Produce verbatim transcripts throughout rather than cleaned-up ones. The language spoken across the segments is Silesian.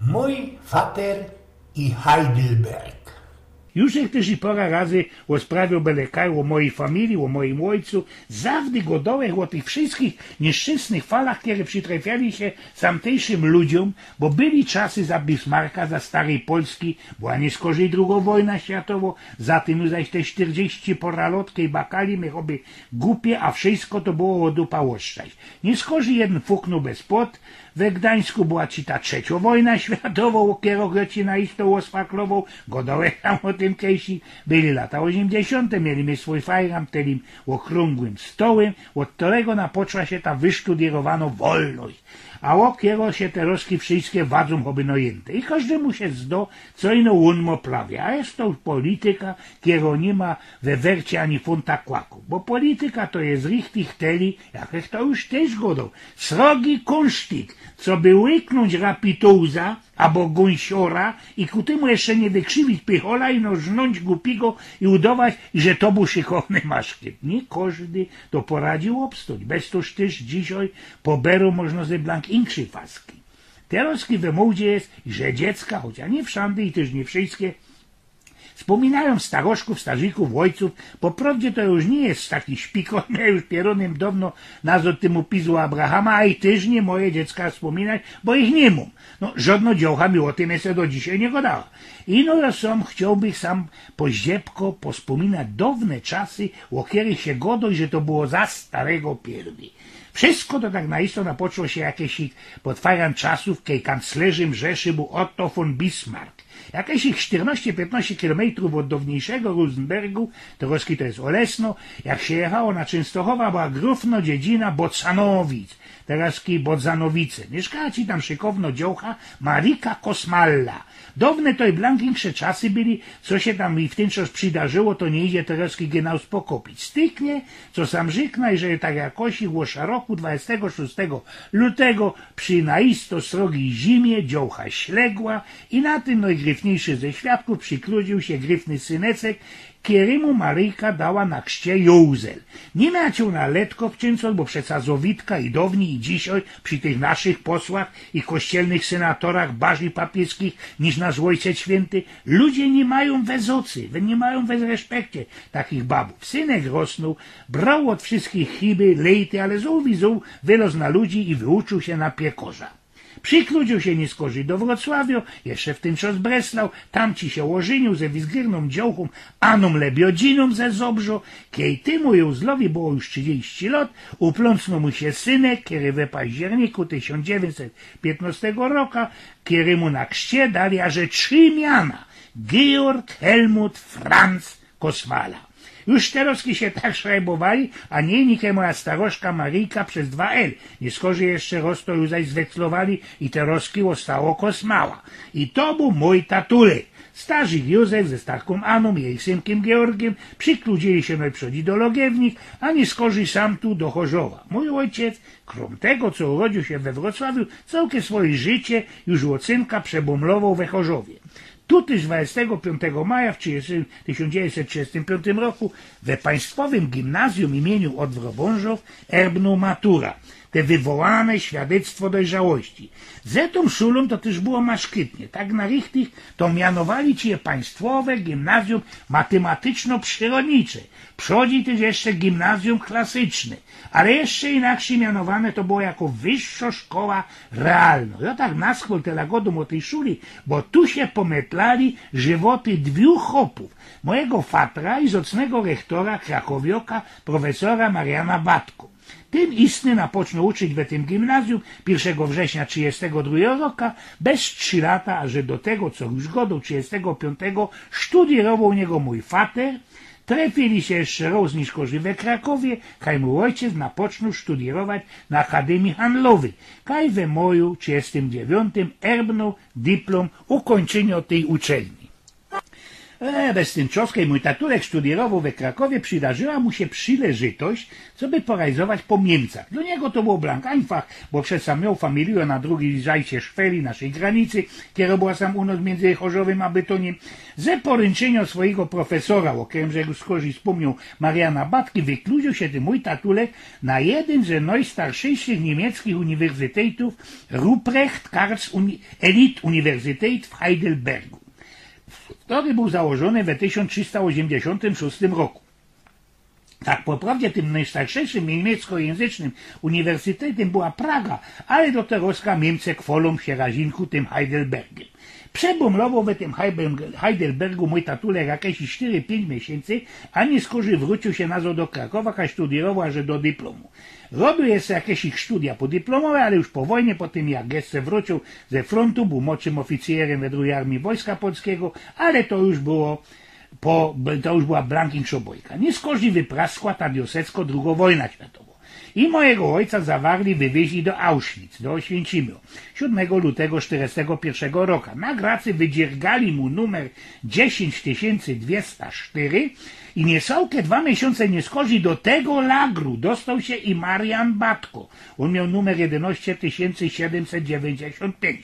Mōj fater i Heidelberg. Już jech tyż i pora razy ôsprawioł bele kaj ô mojij familiji, ô mojim ôjcu, zawdy godołech ô tych wszyskich nieszczynsnych falach, kere przitrefiali sie tamtejszym ludziōm, bo byli czasy za Bismarka, za staryj Polski, była niyskorzij drugŏ wojna światowo, za tym już zaś te sztyrdziści pora lot, kej bakali my choby gupie, a wszysko to było ô dupa ôszczać. Niyskorzij jedyn fuknōł bez płot, we Gdańsku była ci ta trzeciŏ wojna światowo, ô kerōch jŏ ci na isto ôsfaklowoł, godołech tam ô tym kejsi, byli lata ôziymdziesiōnte, mieli my swōj fajram, telim ôkrōngłym stołym, ôd terego napoczła sie ta wysztudiyrowanŏ wolność. A ô kerõ sie te roski wszyjske wadzōm choby nojynte. I kożdymu sie zdo, co ino ōn mŏ prawie. A je to polityka, kerŏ niy ma we wercie ani funta kłaku. Bo polityka to je richtich teli, jak ech to już tyż godoł, srogi kunsztik, coby łyknōńć rapitōłza abo gōnsiora i ku tymu jeszcze niy wykrzywić pychola, ino rznōńć gupigo i udować, że to bōł szykowny maszkiet. Niy kożdy to poradzi ôbstōńć. Bez tōż tyż dzisiej po beru możno ze blank inkszyj faski. Terŏzki we mōdzie je, że dziecka, choć niy wszandy i tyż niy wszyjske, spōminajōm staroszkōw, starzikōw, ôjcōw. Po prŏwdzie to już niy je taki szpikot, mie już pierōnym downo nazŏd tymu pizło Abrahama, a i tyż niy moje dziecka spōminać, bo ich niy mōm. No, żŏdnŏ dziołcha mi ô tym jeszcze do dzisiej niy godała. Ino jŏ sōm chciołbych sam po zdziebko pospōminać downe czasy, ô kerych sie godo, że to było za starego pierwi. Wszysko to tak na isto napoczło sie jakeś pod fajrōm czasōw, kej kanclerzym Rzeszy bōł Otto von Bismarck. Jakeś sztyrnŏście piytnŏście kilometrōw ôd downiejszego Rosenbergu, terŏzki to je Olesno, jak sie jechało na Czynstochowa, była grōfnŏ dziedzina Bocanowic, terŏzki Bodzanowice. Miyszkała ci tam szykowno dziołcha Marika Kosmalla. Downe to i blank inksze czasy byli, co sie tam i w tyn czas przidarzyło, to niy idzie terŏzki genau spokopić. Styknie, co sam rzyknã, że tak jakoś ich ôsza roku dwadzestego szōstego lutego przi na isto srogij zimie dziołcha śległa i na tym nojgryfniejszy ze świadkōw przikludziōł sie gryfny synecek, kerymu Maryjka dała na krzcie Józel. Niy mia ciōm na letko wczynsōm, bo przeca zowitka i downij, i dzisiej przi tych naszych posłach i kościelnych synatorach, barzij papiyskich niż nasz Ôjciec Świynty, ludzie niy majōm we zocy, niy majōm we reszpekcie takich babōw. Synek rosnōł, broł ôd wszyskich chiby, lejty, ale zōł i zōł wylŏz na ludzi i wyuczōł sie na piekorza. Przikludziōł sie niyskorzij do Wrocławiŏ, jeszcze w tyn czas Breslau, tam ci sie ôżyniōł ze wizgyrnōm dziołchōm Anōm Lebiodzinōm ze Zobrzŏ. Kej tymu Józlowi było już trzidziści lot, uplōnsnōł mu sie synek, kery we październiku tysiōnc dziewiyńćset piytnŏstego roka, kerymu na krzcie dali aże trzi miana: Georg, Helmut, Franz, Kosmala. Już terŏzki sie tak szrajbowali, a niy nikej moja staroszka Maryjka bez dwa L. Niyskorzij jeszcze rŏz to już zaś zwekslowali i terŏzki ôstało Kosmała. I to bōł mōj tatulek. Starzik Józef ze starkōm Anōm i jejich synkym Georgym przikludziyli sie nojprzōd do Logiewnik, a niyskorzij sam tu do Chorzowa. Mōj ôjciec, krōm tego, co urodziōł sie we Wrocławiu, cołke swoje życie już ôd synka przebōmlowoł we Chorzowie. Tu tyż dwadzestego piōntego maja w trzidziestym, tysiōnc dziewiyńćset trzidziestym piōntym roku we Państwowym Gimnazjum imiyniu Ôdwrŏ Wōnżōw erbnōł matura, te wywołane świadectwo dojrzałości. Ze tōm szulōm to tyż było maszkytnie, tak na richtich to mianowali ci je Państwowe Gimnazjum Matematyczno-Przyrodnicze, przodzi tyż jeszcze Gimnazjum Klasyczne. Ale jeszcze inakszyj mianowane to było jako wyższŏ szkoła realnŏ. Jŏ tak na schwyt tela godōm ô tyj szuli, bo tu sie pomytlali żywoty dwōch chopōw. Mojigo fatra i zŏcnego rechtora, krakowioka, profesora Mariana Batko. Tym istny napocznōł uczyć we tym gimnazjum piyrszego września trzidziestego drugego roka, bez trzi lata, a że do tego, co już godoł, trzidziestego piōntego sztudirowoł u niego mōj fater, Trefiyli sie jeszcze rŏz niyskorzij we Krakowie, kaj mōj ôjciec napoczōn sztudirować na Akadymii Handlowyj, kaj we maju trzidziestym dziewiōntym erbnōł dyplōm ukōńczyniŏ tyj uczelni. E, bez tyn czas, kej mōj tatulek sztudiyrowoł we Krakowie, przidarzyła mu sie przileżytość, coby porajzować po Niymcach. Dlō niego to było blank einfach, bo przeca mioł familijõ na drugij zajcie szweli naszyj granicy, kero była sam u nos miyndzy Chorzowym a Bytōniym. Ze poryńczyniŏ swojigo profesora, ô kerym żech już skorzij spōmniōł, Mariana Batki, wykludziōł sie tyn mōj tatulek na jedyn ze nojstarzyjszych niymiecczych uniwersytetōw, Ruprecht Karls Uni Elite Universität w Heidelbergu, kery bōł założōny we tysiōnc trzysta ôziymdziesiōntym szōstym roku. Tak po prŏwdzie tym nojstarzyjszym niymiecko-jynzycznym uniwersytetym była Praga, ale do teroska Niymce chwolōm sie razinku tym Heidelbergym. Przebōmlowoł we tym Heidelbergu mōj tatulek jakeś sztyry, piyńć miesiyncy, a niy skorzij wrōciōł sie nazod do Krakowa, kaj sztudiyrowoł aż do dyplōmu. Robiōł jeszcze jakeś sztudia podyplōmowe, ale już po wojnie, po tym jak jeszcze wrōciōł ze frōntu, bōł młodszym ôficyjerym we drugij armije Wojska Polskigo, ale to już było po, to już była blank inkszŏ bojka. Niy skorzij wypraskła ta diosecko drugo wojna światowo. I mojigo ôjca zawarli, wywiezli do Auschwitz, do Ôświęcimiu, siōdmego lutego sztyrdziestego piyrszego roka. Na gracy wydziergali mu numer dziesiyńć tysiyncy dwiesta sztyry i niecałke dwa miesiōnce niy skorzij do tego lagru dostoł sie i Marian Batko. Ôn mioł numer jedynŏście tysiyncy siedymset dziewiyńćdziesiōnt piyńć.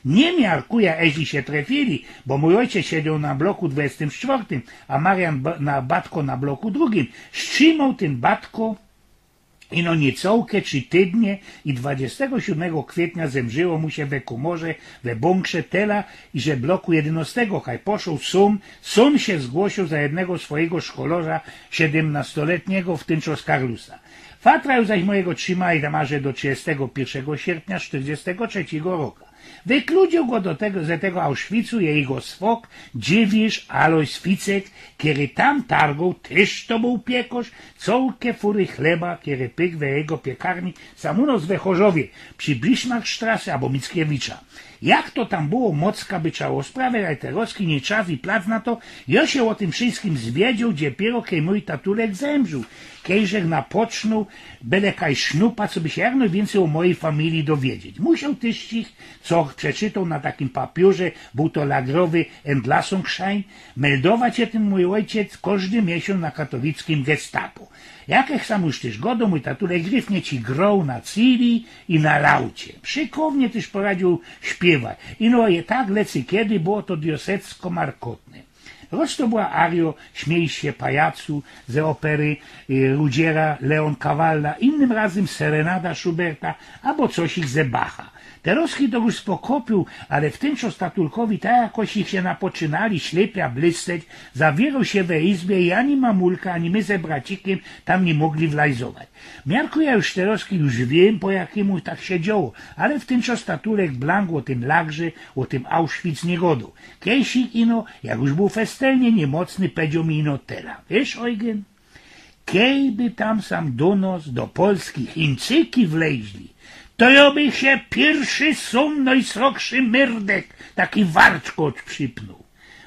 Niy miarkuja, eźli sie trefiyli, bo mōj ôjciec siedzioł na bloku dwudziestym sztwŏrtym, a Marian B na Batko na bloku drugim. Strzimoł tyn Batko ino niecałke trzi tydnie i dwudziestego siódmego kwietnia zemrziło mu sie we kōmorze, we bōnkrze, tela, iże bloku jedynŏstego, kaj poszoł sōm, sōm sie zgłosioł za jednego swojigo szkolarza, siedymnŏstoletnigo wtynczŏs Karlusa. Fatrajōw zaś mojigo trzimali tam aże do trzidziestego piyrszego sierpnia sztyrdziestego trzecigo roka. Wykludziōł go do tego, ze tego Auschwitzu jejigo swŏk, dziywiysz Alojs Ficek, kery tam targoł, tyż to bōł piekŏrz, cołke fury chleba, kere pyk we jejigo piekarni, sam u nos we Chorzowie, przi Bismarckstraße abo Mickiewicza. Jak to tam było, mocka by trza ôsprawiać, ale teroski niy czas i plac na to. Jŏ sie ô tym wszyjskim zwiedzioł dopiyro, kej mōj tatulek zemrziōł, kej żech napoczōnkoł, bele kaj sznupać, coby sie jak nojwiyncyj ô mojij familiji dowiedzieć. Musioł tyż ich, co przeczytoł na takim papiōrze, bōł to lagrowy Entlassungsschein, meldować, że tyn mōj ôjciec kożdy miesiōnc na katowickim Gestapo. Jak żech sam już tyż godoł, mōj tatulek gryfnie ci groł na cili i na laucie. Szykownie tyż poradziōł śpiywać. Ino je tak lecy kedy, było to diosecko markotne. Roz to była arijo Śmiej sie, pajacu, ze ôpery, y, Rudygira Leoncavalla, inym razym serenada Schuberta, abo coś ich ze Bacha. Teroski to już spokopiył, ale wtynczŏs tatulkowi tak jakoś ich sie napoczynali ślepia blysteć, zawiroł sie we izbie i ani mamulka, ani my ze bracikiym tam niy mogli wlajzować. Miarkuja, już teroski już wiym, po jakimu tak sie dzioło, ale wtynczŏs tatulek blank ô tym lagrze, ô tym Auschwitz niy godoł. Kejsik ino, jak już bōł festelnie niymocny, pedzioł mi ino tela. Wiysz, Ojgyn? Kejby tam sam do nos, do Polski, Chińczyki wleźli, to jŏ bych sie piyrszy sōm nojsrogszy myrdek, taki warczkŏ, przipnōł.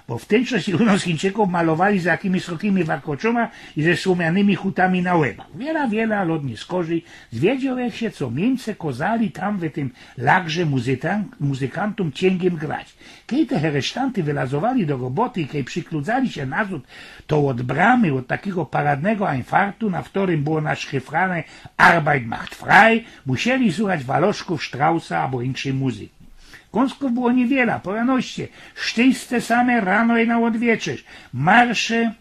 Bo wtynczŏs sie u nos Chińczykōw malowali z jakimś srogimi warkŏczōma i ze słomianymi chutami na łebach. Wiela, wiela lŏt niy skorzij, zwiedzioł żech sie, co Niymce kozali tam we tym lagrze muzykan-, muzykantōm ciyngiym grać. Kej te heresztanty wylazowali do roboty i kej przikludzali sie nazod, to ôd bramy, ôd takigo paradnego Einfahrtu, na wtorym było naszchifrane Arbeit macht frei, musieli suchać waloszkōw Straussa abo inkszyj muzyki. Kōnstkōw było niywiela, po ranoście, sztyjsce same rano i na ôdwieczerz. Marsze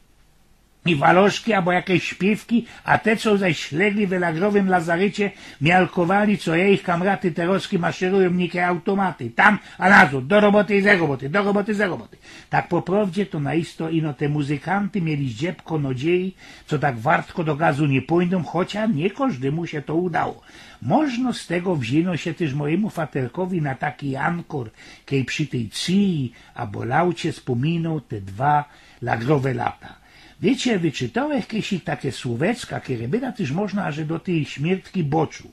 i waloszki, abo jakeś śpiywki, a te, co zaś ślegli we lagrowym lazarycie, miarkowali, co jejich kamraty teroski maszerujōm niyke automaty. Tam, a nazod, do roboty i ze roboty, do roboty, ze roboty. Tak po prŏwdzie to na isto ino te muzykanty mieli zdziebko nadzieji, co tak wartko do gazu niy pōjdą, chocia niy kożdymu sie to udało. Możno z tego wziyno sie tyż mojimu faterkowi na taki jankor, kej przi tyj cji abo laucie spōminoł te dwa lagrowe lata. Wiycie, wyczytołech kejsik take słōweczka, kere byda tyż możno aże do tyj śmiertki boczuł.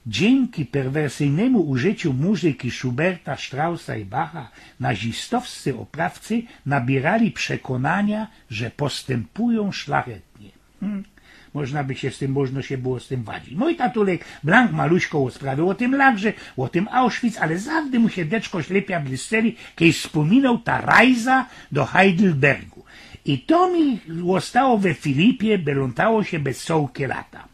Dziynki perwersyjnymu użyciu muzyki Schuberta, Straussa i Bacha nazistowscy ôprawcy nabiyrzali przekōnaniŏ, że postympujōm szlachetnie. Hmm. Można by sie z tym, można sie było z tym wadzić. Mōj tatulek blank maluśko ôsprawiōł ô tym lagrze, ô tym Auschwitz, ale zawdy mu sie deczko ślepia blisteli, kej spōminoł ta rajza do Heidelbergu. I to mi ôstało we Filipie, belōntało sie bez cołkie lata.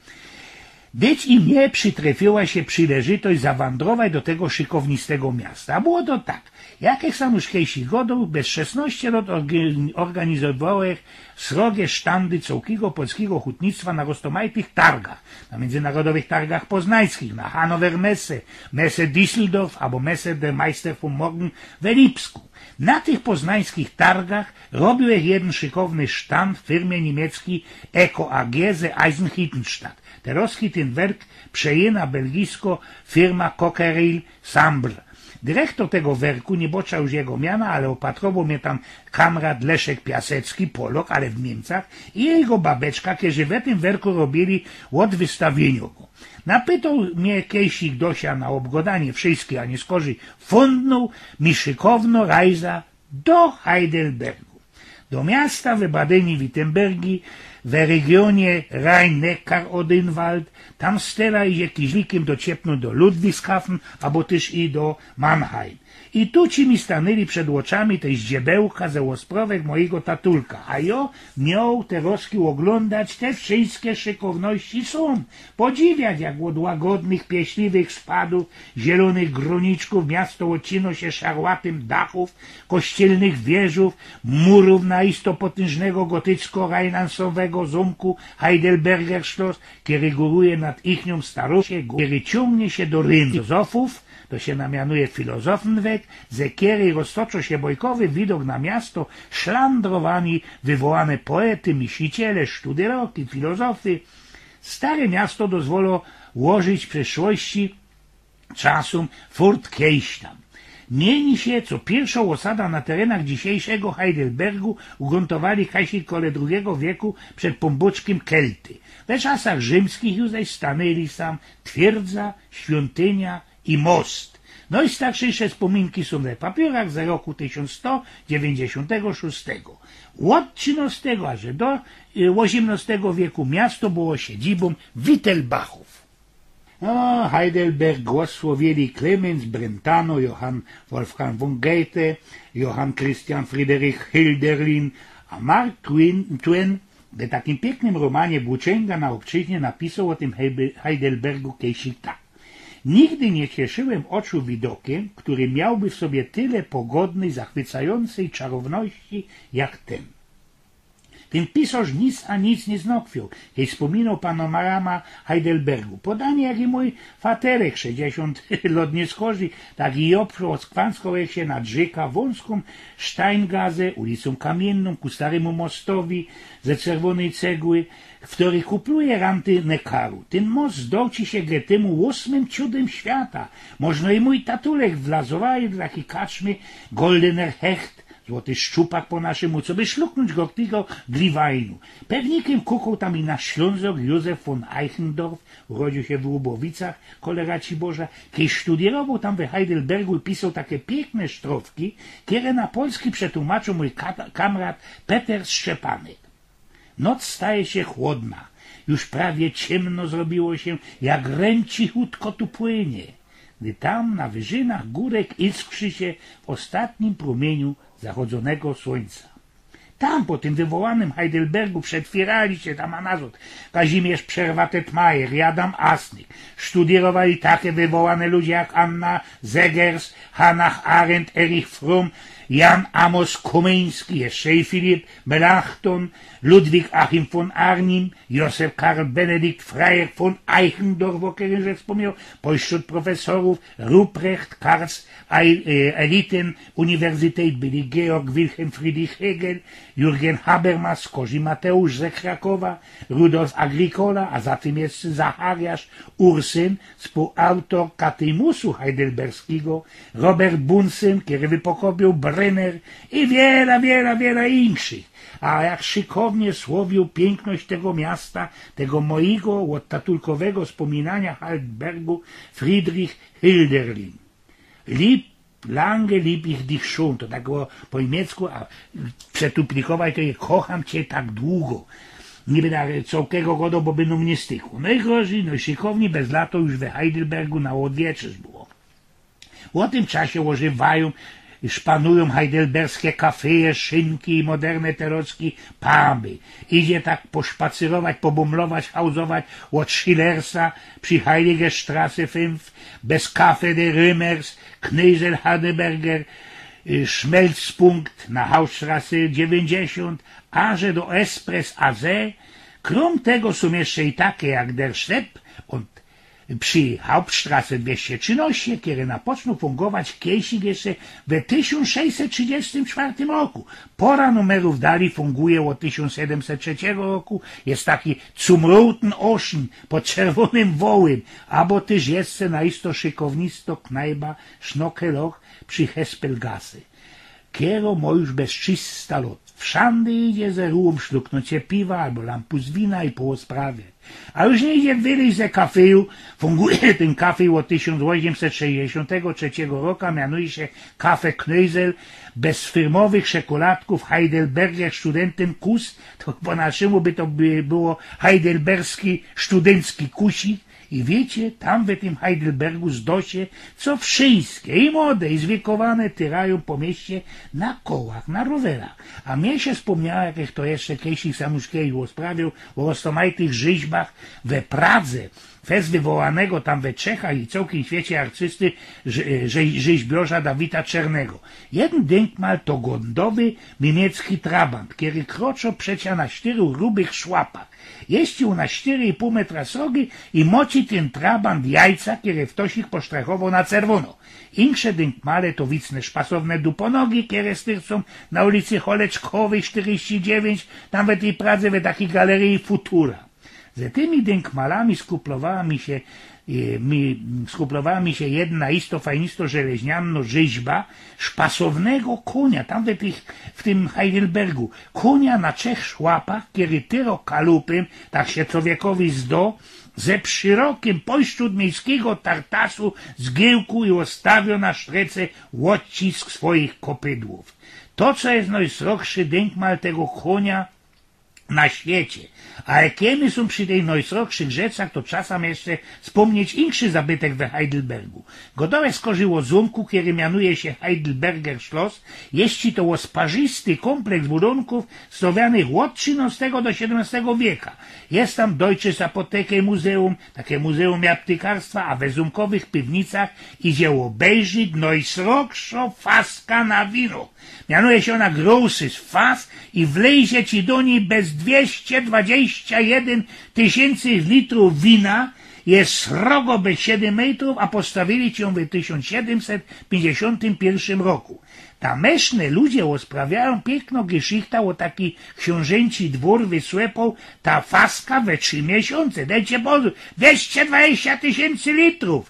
Dyć i mie przitrefiyła sie przileżytość zawandrować do tego szykownistego miasta. A było to tak. Jak jech sam już kejś godōł, bez szesnŏście lot orgi-, ôrganizowałech srogie sztandy cołkigo polskigo hutnictwa na roztōmajtych targach, na Miyndzynarodowych Targach Poznańskich, na Hannover Messe, Messe Düsseldorf abo Messe der Meister von Morgen we Lipsku. Na tych poznańskich targach robiōł jech jedyn szykowny sztand w firmie niymieckiej Eco A G ze Eisenhüttenstadt. Terŏzki tyn werk przejyna belgijsko firma Cockerill Sambre. Direktor tego werku, niy bŏczã już jego miana, ale ôpatrowoł mie tam kamrat Leszek Piasecki, Polok, ale w Niymcach, i jego babeczka, kerzy we tym werku robiyli ôd wystawiyniŏ go. Napytoł mie kejsik do sia na ôbgŏdanie wszyjskich, a niyskorzij fōndnōł mi szykowno rajza do Heidelbergu. Do miasta wybadyni Wittenbergi we regionie Rhein-Neckar-Odenwald, tam stela idzie kiźliki do ciepnōm do Ludwigshafen, abo tyż i do Mannheim. I tu ci mi stanyli przed ôczami te zdziebełka ze ôsprŏwek mojigo tatulka, a jŏ mioł terŏzki ôglōndać te wszyjske szykowności sōm, podziwiać, jak ôd łagodnych, pieśliwych spadōw zielōnych grōniczkōw miasto ôdcinŏ sie szarłatym dachōw, kościelnych wieżōw, murōw naisto potynżnego gotycko-rajnansowego zōmku Heidelberger Schloss, kery gōruje nad ichniōm starōwską, kery ciōngnie sie do Rynu. Filozofōw, to sie na mianuje Philosophenweg, ze kerej roztoczŏ sie bojkowy widok na miasto, szlandrowani wywołane poety, myśliciele, sztudyroki, filozofy. Stare miasto dozwolŏ łożyć w przeszłości czasōm furt kejś tam. Mieni sie, co piyrszŏ ôsada na terenach dzisiejszego Heidelbergu ugruntowali kajsik kole drugigo wieku przed Pōnbōczkiym Kelty. We czasach rzymskich już zaś stanyli sam twierdza, świątynia i most. Nojstarczyjsze spōminki sōm we papiōrach ze roku tysiōnc sto dziewiyńćdziesiōntego szōstego. Ôd trzynŏstego aż do, y, ôziymnŏstego wieku miasto było siedzibōm Wittelbachōw. A, Heidelberg głosłowiyli Clemens Brentano, Johann Wolfgang von Goethe, Johann Christian Friedrich Hölderlin, a Mark Twain, Twain we takim piyknym rōmanie Włōczynga na ôbczyźnie napisoł ô tym Heibe-, Heidelbergu kejsik tak. Nigdy niy cieszyłem ôczu widokiym, kery miałby w sobie tyle pogodnyj, zachwycajōncyj czarowności jak tyn. Tyn pisŏrz nic a nic niy znokwiōł, kej spōminoł panoramã Heidelbergu. Podanie, jak i mōj faterek, sześćdziesiōnt lot niyskorzij, tak i jŏ przekwankowech sie nad rzyka wōndzkōm Steingasse, ulicōm Kamiynōm, ku starymu mostowi ze czerwōnyj cegły, kery kupluje ranty Neckaru. Tyn most zdŏł ci sie getymu ôsmym cudym świata. Możno i mōj tatulek w Lazowaju, taki kaczmy, Goldener Hecht, złoty szczupak po naszymu, co by szluknōńć gorkigo Glühweinu. Pewnikym kukoł tam i nasz Ślōnzok Józef von Eichendorff, urodziył sie w Łubowicach, kole Raciborza, kej sztudiyrowoł tam we Heidelbergu i pisoł take piykne sztrofki, kere na polski przetłumaczōł mōj ka-, kamrat Peter Szczepanek. Noc staje sie chłodna. Już prawie ciymno zrobiło sie, jak Rynk cichutko tu płynie, gdy tam, na wyżynach gōrek, iskrzy sie w ôstatnim prōmiyniu zachodzącego słōńca. Tam, po tym wywołanym Heidelbergu, przetwierali sie tam a nazŏd Kazimierz Przerwa-Tetmajer i Adam Asnyk. Sztudiyrowały take wywołane ludzie jak Anna Zegers, Hannah Arendt, Erich Fromm, Jan Amos Komeński, jeszcze i Philipp Melanchthon, Ludwig Achim von Arnim, Josef Karl Benedikt Freiherr von Eichendorff, ô kerym żech spōmniał, pośród profesorōw Ruprecht Karls, Ei-, e, Eliten Universität byli Georg Wilhelm Friedrich Hegel, Jürgen Habermas, Korzy Mateusz ze Krakowa, Rudolf Agricola, a za tym jeszcze Zachariasz Ursyn, współautōr Katymusu heidelberskigo, Robert Bunsen, kery wypokopioł Brenner i wiela, wiela, wiela inkszych. A jak szykownie słowiył piykność tego miasta, tego mojigo, ôd tatulkowego spōminaniŏ Heidelbergu, Friedrich Hölderlin. Lieb, lange lieb ich dich schon, to tak było po niymiecku, a przetupnikować to je „Kocham cię tak długo”. Niy byda cołkigo godoł, bo by nōm niy stykło. Nojgrożyj, nojszykownyj bez lato już we Heidelbergu na ôdwieczerz było. W tym czasie ôżywajōm, szpanujōm heidelberske kafeje, szynki i moderne terocki puby. Idzie tak poszpacyrować, pobōmlować, hałzować ôd Schillersa przi Heilige Straße fünf, bez Café de Römers, Knösel Heidelberger, y, Schmelzpunkt na Hausstraße dziewiyńćdziesiōnt, aże do Espresso Azé. Krōm tego sōm jeszcze i take jak Der Stepp ôd przi Hauptstraße dwieście trzynaście, kere napoczōł fungować kejsik jeszcze we tysiōnc sześćset trzidziestym czwartym roku. Pora numerōw dali funguje ôd tysiōnc siedymset trzecigo roku. Jest taki Zum Roten Osen pod Czerwōnym Wołym, abo tyż jeszcze na isto szykownisto knajpa Schnockeloch przi Hespelgasse, kero mo już bez trzysta lot. Wszandy idzie ze rułōm szluknōńcie piwa abo lampus wina i poosprawiać. A już niy idzie wylyź ze kafeju. Funguje tyn kafej ôd tysiōnc ôziymset sześćdziesiōntego trzecigo roka, mianuje sie Café Knösel. Bez firmowych szekoladkōw Heidelberger Studentenkuss, to po naszymu by to by było heidelberski studyncki kusik. I wiycie, tam we tym Heidelbergu zdo sie, co wszyjske, i młode, i zwiekowane, tyrajōm po mieście na kołach, na rowerach. A mie sie spōmniało, jak to jeszcze kejsik sam już kejś ôsprawiōł, ô roztōmajtych rzyźbach we Pradze, fest wywołanego tam we Czechach i cołkym świecie artysty, rze-, rze-, rzyźbiŏrza Dawida Czernego. Jedyn dynkmal to gōndowy niymiecki trabant, kery kroczŏ przeca na sztyru grubych szłapach. Jeździ ôn na sztyry i pōł metra srogi i moci tyn trabant jajca, kere ftoś ich posztrachowŏ na czerwōno. Insze dynkmale to wicne szpasowne duponogi, kere styrcōm na ulicy Holeczkowyj sztyrdziści dziewiyńć, tam we tyj Pradze, we takij galeryji Futura. Ze tymi dynkmalami skōmplowała mi sie, e, mi, skōmplowała mi sie jedna isto fajnisto żeleźniano rzyźba szpasownego kōnia, tam we tych, w tym Heidelbergu. Kōnia na trzech szłapach, kery tyro kalupym, tak sie czowiekowi zdo, ze szerokym pośród miejskigo tartasu zgyłku i ôstawiŏ na sztrece ôdcisk swoich kopydłōw. To, co je nojsrogszy dynkmal tego kōnia na świecie. A jak my sōm przi tych nojsrogszych rzeczach, to czasã jeszcze spōmnieć inszy zabytek we Heidelbergu. Godołe skorziyło zōmku, kery mianuje sie Heidelberger Schloss, jeździ to ôsparzisty kōmpleks budynkōw, srobianych ôd trzinŏstego do siedymnŏstego wieka. Je tam Deutsches Apotheke Museum, take muzeum aptykarstwa, a we zōmkowych piwnicach idzie ôbejrzić nojsrogszŏ faska na wino. Mianuje sie ôna Großes Fass i wlejzie ci do nij bez dwieście dwadzieścia jeden tysiyncy litrōw wina, je srogo bez siedym mejtrōw, a postawiyli ci jã we tysiōnc siedymset piyńćdziesiōntym piyrszym roku. Tamyszne ludzie ôsprawiajōm piyknõ geszichtã ô taki ksiōnżynci dwōr wysłepōł ta faska we trzi miesiōnce. Dejcie pozōr, dwieście dwadzieścia tysiyncy litrōw.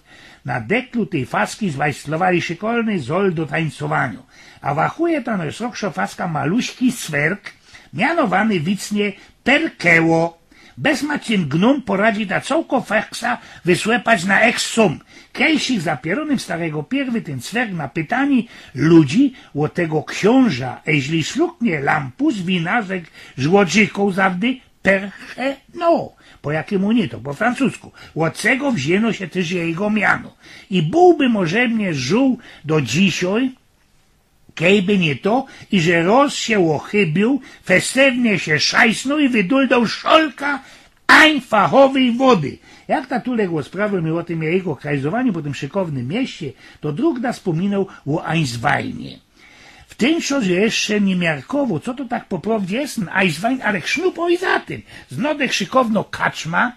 Na deklu tyj faski zwajslowali szykolny zol do tańcowaniŏ. A wachuje ta nojsrogszŏ faska maluśki swerg, mianowany wicnie Perkeło. Bez macyn gnōm poradzi ta cołkõ faksa wysłepać na eks sōm. Kejsik za pierōnym starego pierwy tyn swerg na pytanie ludzi ô tego ksiōnża, eźli szluknie lampus wina, rzekł z ôdrzykōm zawdy: „Perche no”, po jakimu niy, to po francusku. Ô tego wziyno sie tyż jego miano. I bōłby może mie żōł do dzisiej, kejby niy to, iże roz sie ôchybiōł, festewnie sie szajsnōł i wyduldoł szolka ajnfachowyj wody. Jak ta Tulek ôsprawiōł mie ô tym jego krajzowaniu po tym szykownym mieście, to drōg da spōminoł ô Ajnswajnie. W tym czasie jeszcze niy miarkowoł, co to tak po prŏwdzie je tyn Ajnswajn, ale chnupōł i za tym. Znŏdek szykowno kaczma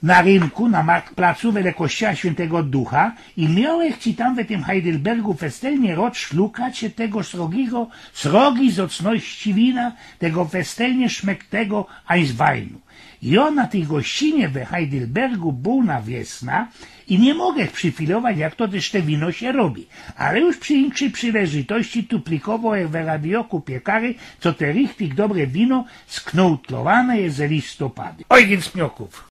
na rynku, na Marktplacu, wele kościoła świyntego Ducha, i miołech ci tam we tym Heidelbergu festelnie rŏd szlukać sie tego srogigo, srogij zŏcności wina, tego festelnie szmektego Ajnswajnu. Jŏ na tyj gościnie we Heidelbergu bōł na wiesna i niy mogech przifilować, jak to tyż te wino sie robi. Ale już przi inkszyj przileżytości tuplikowołech we radioku piekary, co te richtig dobre wino sknōłtlowane je ze listopady. Ojgyn Smiokōw.